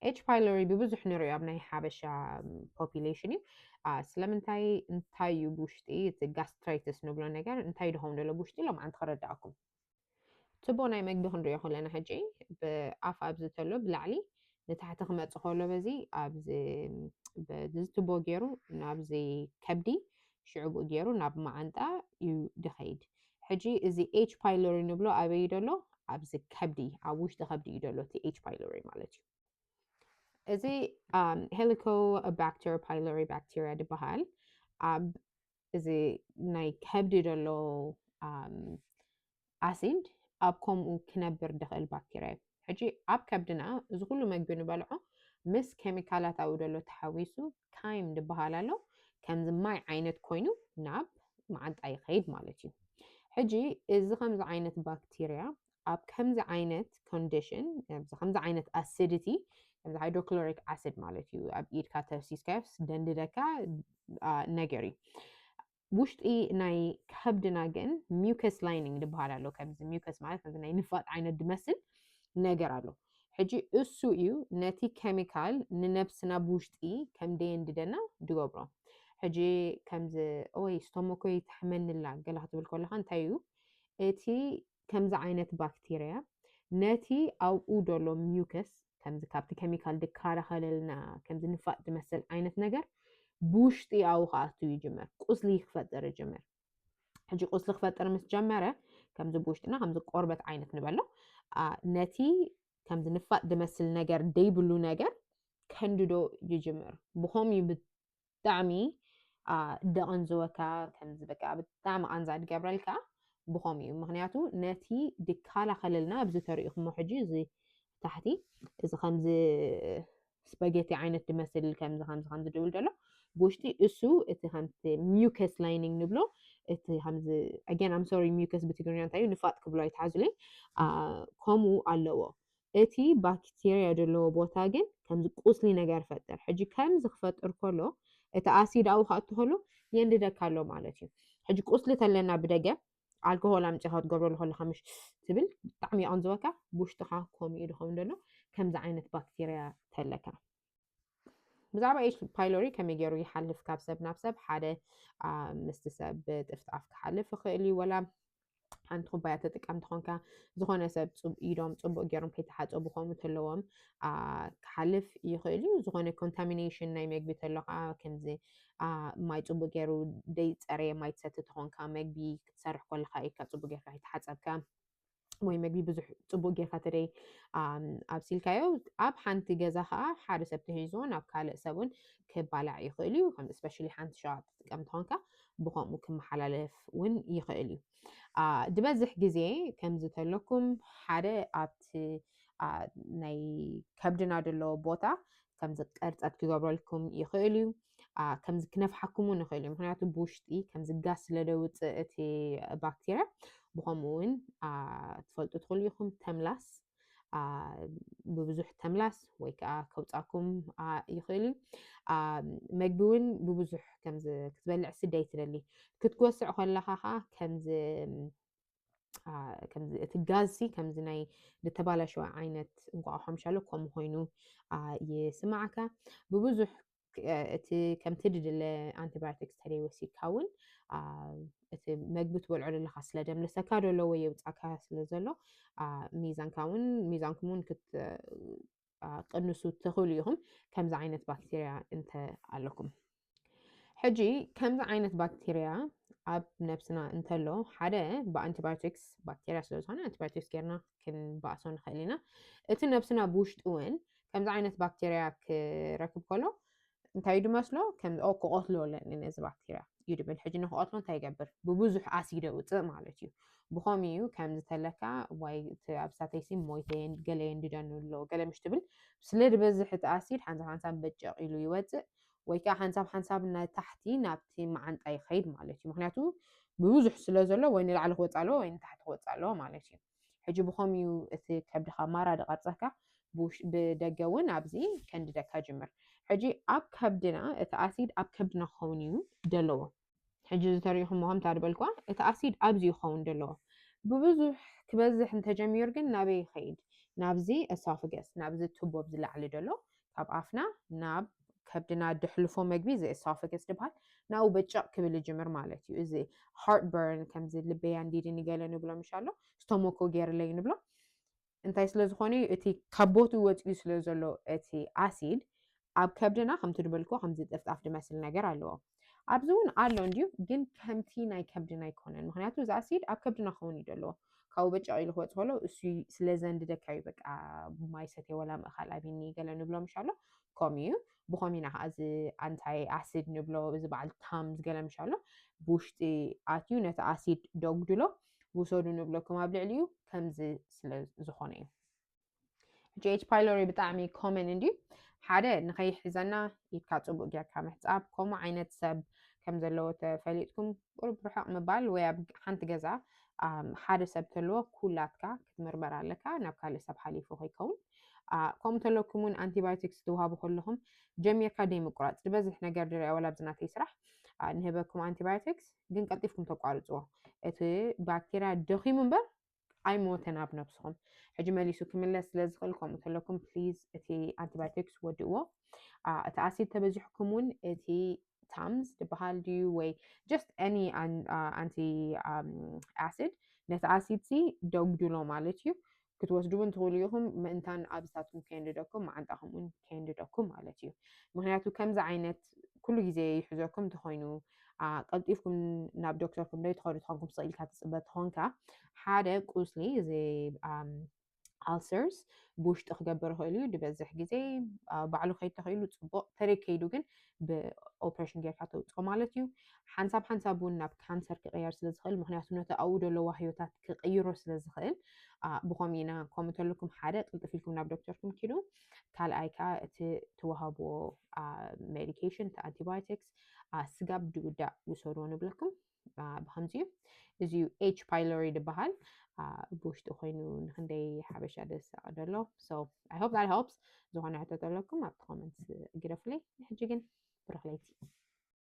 H pylori ብብዙሕ ንሪኦ ኣብ ናይ ሓበሻ population እዩ። ስለምንታይ? እንታይ እዩ ብውሽጢ? እቲ gastritis ንብሎ ነገር እንታይ ድኸውን ዘሎ ብውሽጢ? ሎም ዓንቲ ክረዳእኩም። ትቦ ናይ መግቢ ክንሪኦ ከለና ሕጂ ብኣፍ ኣብዚ ተሎ ብላዕሊ ንታሕቲ ክመጽእ ከሎ በዚ ኣብዚ በዚ ትቦ ገይሩ ናብዚ ከብዲ ሽዑ ብኡ ገይሩ ናብ መዓንጣ እዩ ድኸይድ። ሕጂ እዚ H pylori ንብሎ ኣበይ ደሎ? ኣብዚ ከብዲ፣ ኣብ ውሽጢ ከብዲ እዩ ደሎ እቲ H pylori ማለት እዩ። እዚ Helicobacter pylori bacteria ዝበሃል ኣብ እዚ ናይ ከብዲ ደሎ ኣሲድ ኣብ ከምኡ ክነብር ድኽእል ባክቴርያ እዩ። ሕጂ ኣብ ከብድና እዚ ኩሉ መግቢ ንበልዖ ምስ ኬሚካላት ኣብኡ ደሎ ተሓዊሱ ካይም ዝበሃል ኣሎ። ከምዚ ማይ ዓይነት ኮይኑ ናብ መዓንጣ ይኸይድ ማለት እዩ። ሕጂ እዚ ከምዚ ዓይነት ባክቴርያ ኣብ ከምዚ ዓይነት ኮንዲሽን፣ ከምዚ ዓይነት ኣሲዲቲ፣ ከምዚ ሃይድሮክሎሪክ ኣሲድ ማለት እዩ። ኣብ ኢድካ ተፍሲስካዮስ ደንድደካ ነገር እዩ። ውሽጢ ናይ ከብድና ግን mucus lining ዝበሃል ኣሎ። ከምዚ mucus ማለት ከምዚ ናይ ንፋጥ ዓይነት ድመስል ነገር ኣሎ። ሕጂ እሱ እዩ ነቲ ኬሚካል ንነብስና ብውሽጢ ከም ደየንድደና ድገብሮ። ሕጂ ከምዚ ወይ ስቶሞኮይ ተሕመንላ ገለ ክትብል ከለካ እንታይ እዩ እቲ ከምዚ ዓይነት ባክቴርያ ነቲ ኣብኡ ደሎ mucus ከምዚ ካብቲ ኬሚካል ድከላኸለልና ከምዚ ንፋጥ ድመስል ዓይነት ነገር ብውሽጢ ኣብኡ ክኣቱ ይጅመር፣ ቁስሊ ክፈጥር ይጅመር። ሕጂ ቁስሊ ክፈጥር ምስ ጀመረ ከምዚ ብውሽጥና ከምዚ ቆርበት ዓይነት ንበሎ ነቲ ከምዚ ንፋጥ ድመስል ነገር ደይብሉ ነገር ከንድዶ ይጅምር። ብኸምኡ ብጣዕሚ ደቐንዝወካ፣ ከምዚ በቃ ብጣዕሚ ቃንዛ ድገብረልካ ብኸምኡ እዩ። ምክንያቱ ነቲ ድከላኸለልና ኣብዚ ተሪእኹሞ ሕጂ እዚ ታሕቲ እዚ ከምዚ ስፓጌቲ ዓይነት ድመስል ከምዚ ከምዚ ከምዚ ድብል ደሎ ብውሽጢ እሱ እቲ ከምቲ mucus lining ንብሎ እቲ ከምዚ again I'm sorry mucus ብትግርኛ እንታይ እዩ ንፋጥ ክብሎ ኣይትሓዙለይ ከምኡ ኣለዎ። እቲ ባክቴርያ ዘለዎ ቦታ ግን ከምዚ ቁስሊ ነገር ፈጥር። ሕጂ ከምዚ ክፈጥር ከሎ እቲ ኣሲድ ኣብኡ ክኣቱ ከሎ የንድደካ ኣሎ ማለት እዩ። ሕጂ ቁስሊ ተለና ብደገ ኣልኮሆል ኣምፂኻ ትገብረሉ ከለካ ምሽ ትብል ብጣዕሚ የቐንዝወካ ብውሽጥኻ ከምኡ እዩ ድኸውን ዘሎ ከምዚ ዓይነት ባክቴርያ ተለካ። ብዛዕባ H pylori ከመይ ገይሩ ይሓልፍ ካብ ሰብ ናብ ሰብ ሓደ ምስቲ ሰብ ብጥፍጣፍ ክሓልፍ ይኽእል እዩ ወላ ሓንቲ ኩባያ ተጠቀምቲ ኾንካ ዝኾነ ሰብ ኢዶም ፅቡቅ ገይሮም ከይተሓፀቡ ከምኡ ተለዎም ክሓልፍ ይኽእል እዩ። ዝኾነ ኮንታሚኔሽን ናይ መግቢ ተሎ ከዓ ከምዚ ማይ ፅቡቅ ገይሩ ደይፀረየ ማይ ትሰቲ ተኾንካ መግቢ ክትሰርሕ ከለካ ኢድካ ፅቡቅ ጌርካ ከይተሓፀብካ ወይ መግቢ ብዙሕ ፅቡቅ ጌርካ ተደይ ኣብሲልካዮ ኣብ ሓንቲ ገዛ ከዓ ሓደ ሰብ ተሂዝዎ ናብ ካልእ ሰብ እውን ክባላዕ ይኽእል እዩ። ከም especially ሓንቲ ሸቃጥ ትጥቀም ተኾንካ ብከምኡ ክመሓላለፍ እውን ይኽእል እዩ። ድበዝሕ ግዜ ከምዚ ተለኩም ሓደ ኣብቲ ናይ ከብድና ደሎ ቦታ ከምዚ ቀርፀት ክገብረልኩም ይኽእል እዩ። ከምዚ ክነፍሓኩም እውን ይኽእል እዩ። ምክንያቱ ብውሽጢ ከምዚ ጋስ ስለ ደውፅእ እቲ ባክቴርያ ብኸምኡ እውን ትፈልጡ ትኽእሉ ኢኹም። ተምላስ ብብዙሕ ተምላስ ወይ ከዓ ከውፃኩም ይኽእል እዩ። መግቢ እውን ብብዙሕ ከምዚ ክትበልዕ ስደይ ትደሊ ክትጎስዕ ከለካ ከዓ ከምዚ ከምዚ እቲ ጋዝሲ ከምዚ ናይ ዝተባላሸወ ዓይነት እንቋቑሖ ምሻሎ ከምኡ ኮይኑ ይስማዓካ። ብብዙሕ እቲ ከምቲ ድድለ ኣንቲባዮቲክስ ተደይ ወሲድካ እውን እቲ መግቢ ትበልዖ ዘለካ ስለ ደምልሰካ ደሎ ወይ የውፃካ ስለ ዘሎ ሚዛንካ እውን ሚዛንኩም እውን ክትቅንሱ ትኽእሉ ኢኹም ከምዚ ዓይነት ባክቴርያ እንተ ኣለኩም። ሕጂ ከምዚ ዓይነት ባክቴርያ ኣብ ነብስና እንተሎ ሓደ ብኣንቲባዮቲክስ ባክቴርያ ስለ ዝኾነ ኣንቲባዮቲክስ ጌርና ክንበኣሶ ንኽእል ኢና። እቲ ነብስና ብውሽጡ እውን ከምዚ ዓይነት ባክቴርያ ክረክብ ከሎ እንታይ ድመስሎ ከም ክቐትሎ ኣለኒ ነዚ ባክቴርያ እዩ ድብል። ሕጂ ንክቐትሎ እንታይ ይገብር? ብብዙሕ ኣሲድ የውፅእ ማለት እዩ። ብኸምኡ እዩ ከምዚ ተለካ ዋይ እቲ ኣብ ሳተይሲ ሞይተ ገለ የንድደኒ ኣሎ ገለ ምሽ ትብል ስለ ድበዝሕ እቲ ኣሲድ ሓንሳብ ሓንሳብ በጨቕ ኢሉ ይወፅእ ወይ ከዓ ሓንሳብ ሓንሳብ ንታሕቲ ናብቲ መዓንጣ ይኸይድ ማለት እዩ። ምክንያቱ ብብዙሕ ስለ ዘሎ ወይ ንላዕሊ ክወፅእ ኣለዎ ወይ ንታሕቲ ክወፅእ ኣለዎ ማለት እዩ። ሕጂ ብኸምኡ እዩ እቲ ከብድኻ ማራ ድቐርፀካ ብደገ እውን ኣብዚ ከንድደካ ጅምር። ሕጂ ኣብ ከብድና እቲ ኣሲድ ኣብ ከብድና ክኸውን እዩ ደለዎ። ሕጂ ዝተሪእኹሞ ከምታ ድበልኳ እቲ ኣሲድ ኣብዚ ክኸውን ደለዎ። ብብዙሕ ክበዝሕ እንተጀሚሩ ግን ናበይ ይኸይድ? ናብዚ esophagus ናብዚ ቱቦ ኣብዚ ላዕሊ ዘሎ ካብ ኣፍና ናብ ከብድና ድሕልፎ መግቢ እዚ esophagus ዝበሃል ናብኡ በጨቕ ክብል ይጅምር ማለት እዩ። እዚ heartburn ከምዚ ልበይ ኣንዲድኒ ገለ ንብሎ ምሻሎ stomach ኡ ገይርለይ ንብሎ እንታይ ስለ ዝኾነ እዩ እቲ ካብ ቦትኡ ወፂኡ ስለ ዘሎ እቲ acid ኣብ ከብድና ከምቲ ዝበልክዎ ከምዚ ጥፍጣፍ ዝመስል ነገር ኣለዎ። ኣብዚ እውን ኣሎ እንድዩ ግን ከምቲ ናይ ከብድና ኣይኮነን ምክንያቱ እዚ acid ኣብ ከብድና ክኸውን እዩ ዘለዎ ካብኡ በጨቕ ኢሉ ክወፅእ ከሎ እሱ ስለ ዘንድደካ እዩ በቃ ማይ ሰትየ ወላ ምእኻል ኣቢኒ ገለ ንብሎ ምሻሎ ከምኡ እዩ። ብኸም ኢና ከዓ እዚ anti acid ንብሎ እዚ በዓል Tums ገለ ምሻሎ ብውሽጢ ኣትዩ ነቲ acid ደጉድሎ ውሰዱ ንብለኩም ኣብ ልዕሊኡ ከምዚ ስለ ዝኾነ እዩ። ሕጂ H pylori ብጣዕሚ common እንድዩ ሓደ ንኸይሕዘና ኢድካ ፅቡቅ ጌርካ ምሕፃብ ከምኡ ዓይነት ሰብ ከም ዘለዎ ተፈሊጥኩም ቁሩብ ርሕቕ ምባል ወይ ኣብ ሓንቲ ገዛ ሓደ ሰብ ተልዎ ኩላትካ ክትምርመር ኣለካ ናብ ካልእ ሰብ ሓሊፉ ከይከውን ከምኡ ተለኩም እውን antibiotics ትወሃቡ ከለኹም ጀሚርካ ደይ ምቁራፅ ዝበዝሕ ነገር ድሪያ ወላ ኣብዚ ናተይ ስራሕ ንህበኩም antibiotics ግን ቀልጢፍኩም ተቋርፅዎ እቲ ባክቴርያ ደኺሙ እምበር ኣይሞተን ኣብ ነብስኹም ሕጂ መሊሱ ክምለስ ስለ ዝኽእል ከምኡ ተለኩም please እቲ antibiotics ወድእዎ እቲ acid ተበዚሕኩም እውን እቲ Tums ዝበሃል ድዩ ወይ just any anti acid ነቲ acid ሲ ደጉድሎ ማለት እዩ ክትወስዱ እውን ትኽእሉ ኢኹም ምእንታን ኣብዝታትኩም ከየንድደኩም መዓንጣኹም እውን ከየንድደኩም ማለት እዩ ምክንያቱ ከምዚ ዓይነት ኩሉ ግዜ ይሕዘኩም እንተኮይኑ ቀልጢፍኩም ናብ ዶክተርኩም ደይ ትኸዱ ትኾንኩም ስቕ ኢልካ ትፅበ ትኾንካ ሓደ ቁስሊ እዚ ulcers ብውሽጢ ክገብር ይኽእል እዩ ዝበዝሕ ግዜ ባዕሉ ከይድ ተኽኢሉ ፅቡቕ ተደይ ከይዱ ግን ብኦፕሬሽን ጌርካ ተውፅኦ ማለት እዩ ሓንሳብ ሓንሳብ እውን ናብ ካንሰር ክቕየር ስለ ዝኽእል ምክንያቱ ነቲ ኣብኡ ዘለዋ ህይወታት ክቕይሮ ስለ ዝኽእል ብኸምኡ ኢና ከምኡ ተለኩም ሓደ ቅልጥፍ ኢልኩም ናብ ዶክተርኩም ኪዱ ካልኣይ ከዓ እቲ ትወሃብዎ medication እቲ antibiotics ስጋብ ድውዳእ ውሰድዎ ንብለኩም ብከምዚ እዩ እዚ H pylori ዝበሃል ብውሽጢ ኮይኑ ንክንደይ ሓበሻ ደሳቕ ደሎ so I hope that helps ዝኾነ ሕቶ ተለኩም ኣብቲ comments ግደፉለይ ንሕጂ ግን ብሩኽ ለይቲ